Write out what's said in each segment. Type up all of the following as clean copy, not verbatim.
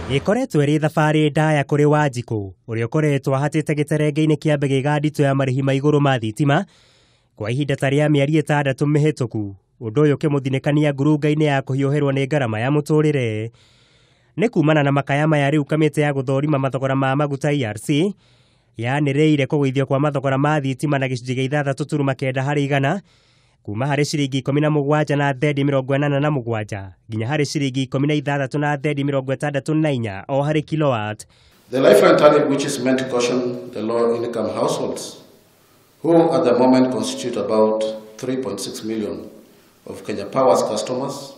Ĩkoretwo ĩrĩ thabarĩ ndaya kũrĩ Wanjikũ ũrĩa ũkoretwo ahatĩte gĩterenge-inĩ kĩa mbegega nditũ ya marĩhi ma igũrũ ma thitima kwa ihinda ta rĩa mĩeri 6 mĩhĩtũku, ũndũ ũyũ ũkĩmũthinĩkania ngurunga-inĩ ya kũhiũhĩrwo nĩ ngarama ya mũtũrĩre. Nĩ kumana na makaya maya rĩu kamĩtĩ ya gũthũrima mathogora ma maguta ERC yanĩrĩire kũgũithio kwa mathogora ma thitima na gĩcunjĩ gĩa 6.9 harĩ igana kuma harĩ ciringi 17 na thendi 87 nginya harĩ ciringi 16 na thendi 64 o harĩ kilowatt. The lifeline tariff, which is meant to caution the low income households who at the moment constitute about 3.6 million of Kenya Power's customers,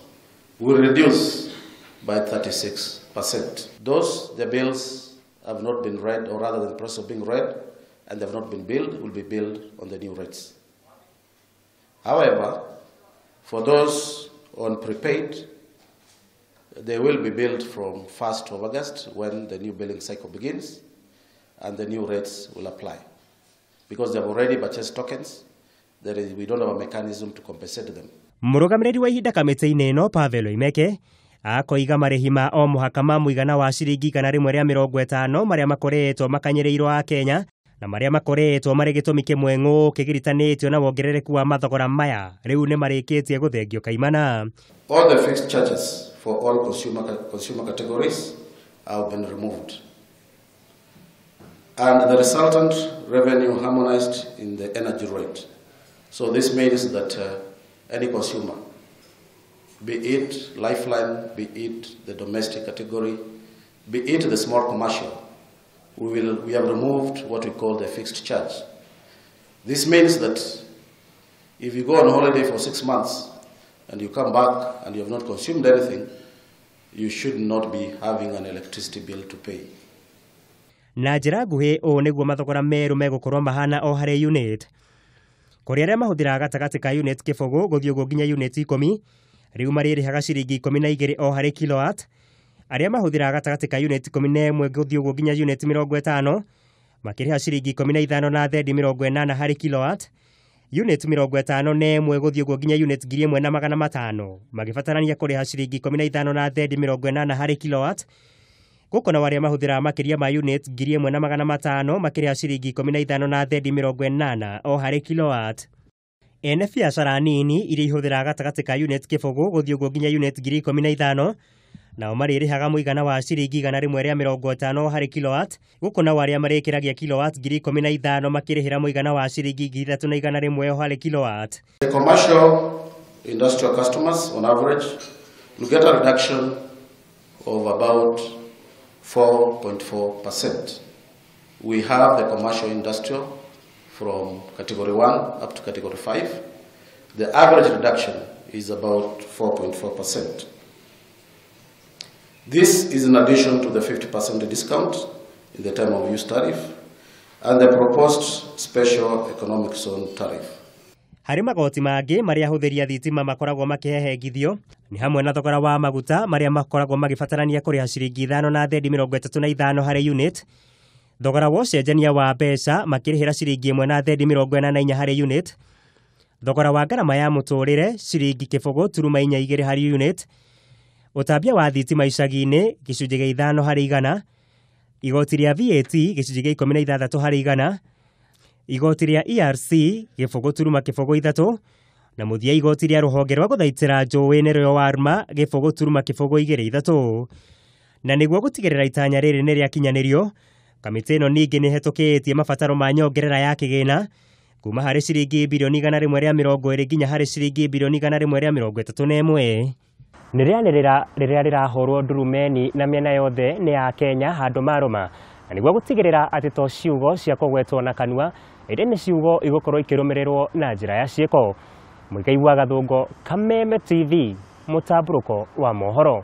will reduce by 36%. Those the bills have not been read, or rather the process of being read and they have not been billed, will be billed on the new rates. However, for those on prepaid, they will be billed from 1st of August when the new billing cycle begins and the new rates will apply. Because they have already purchased tokens, we don't have a mechanism to compensate them. Mũrũgamĩrĩri wa ihinda kamĩtĩ-inĩ ĩno Pavel Oimeke akoiga marĩhi ma o mũhaka ma mũigana wa ciringi 150 marĩa makoretwo makanyĩrĩirwo a Kenya na marĩa makoretwo marĩ gĩtũmi kĩmwe ng'ũ kĩgiritanĩtio na wongerereku wa mathogora maya rĩu nĩ marĩkĩtie gũthengio kaimana. All the fixed charges for all consumer categories have been removed, and the resultant revenue harmonized in the energy rate. So this means that any consumer, be it lifeline, be it the domestic category, be it the small commercial, we have removed what we call the fixed charge. This means that if you go on holiday for 6 months and you come back and you have not consumed anything, you should not be having an electricity bill to pay. Na njĩra nguhĩ ũũ nĩguo mathogora merũ megũkorwo mahana o harĩ unit. Kũrĩ arĩa mahũthĩraga gatagatĩ ka unit 0 gũthiĩ ũguo nginya unit 10, rĩu marĩrĩhaga ciringi 12 o harĩ kilowatt. Arĩa mahũthĩraga gatagatĩ ka unit 11 gũthiĩ ũguo nginya unit 50 makĩrĩha ciringi 15 na thendi 80 harĩ kilowatt. Unit 51 gũthiĩ ũguo nginya unit 1500 magĩbatarania kũrĩha ciringi 15 na thendi 80 harĩ kilowatt. Gũkũ na arĩa mahũthĩraga makĩria ma unit 1500 makĩrĩha ciringi 15 na thendi 80 o harĩ kilowatt. Ene biacara nini iria ihũthĩraga gatagatĩ ka unit 0 gũthiĩ ũguo nginya unit 15,000 nao marĩrĩhaga mũigana wa ciringi 150 harĩ kilowatt. Gũkũ nao arĩa marĩkĩragia kilowatt 15,000 makĩrĩhĩra mũigana wa ciringi 3,100 harĩ kilowatt. The commercial industrial customers on average will get a reduction of about 4.4%. We have the commercial industrial from category 1 up to category 5. The average reduction is about 4.4%. This is in addition to the 50% discount in the time of use tariff and the proposed special economic zone tariff. Harĩ magoti mangĩ marĩa ahũthĩri a thitima makoragwo makĩhehengithio nĩ hamwe na thogora wa maguta marĩa makoragwo magĩbatarania kũrĩha ciringi 5 na thendi 35 harĩ unit, thogora wa ũcenjania wa mbeca makĩrĩhĩra ciringi 1 na thendi 84 harĩ unit, thogora wa ngarama ya mũtũrĩre ciringi 0.42 harĩ unit, ũtambia wa thitima icagi-inĩ gĩcunjĩ gĩa 5 harĩ igana, igoti rĩa VAT gĩcunjĩ gĩa 16 harĩ igana, igoti rĩa ERC 0.03 na mũthia igoti rĩa rũhonge rwa gũthaitĩra njũĩ nĩrĩo WARMA 0.23. Na nĩguo gũtigĩrĩra itanya rĩrĩ nĩ rĩakinyanĩrio, kamĩtĩ ĩno ningĩ nĩ ĩhetũkĩtie mabataro ma nyongerera ya kĩgĩna kuma harĩ ciringi bilioni 120 nginya harĩ ciringi bilioni 131. Nĩ rĩanĩrĩra rĩrĩa rĩrahũrwo ndurumeni na mĩena yothe nĩ ya Kenya handũ marũma, na nĩguo gũtigĩrĩra atĩ to ciugo cia kũgwetwo na kanua ĩndĩ nĩ ciugo igũkorwo ikĩrũmĩrĩrwo na njĩra ya ciĩko. Mũigai wa Gathũngo, Kameme TV, mũtambũrũko wa mohoro.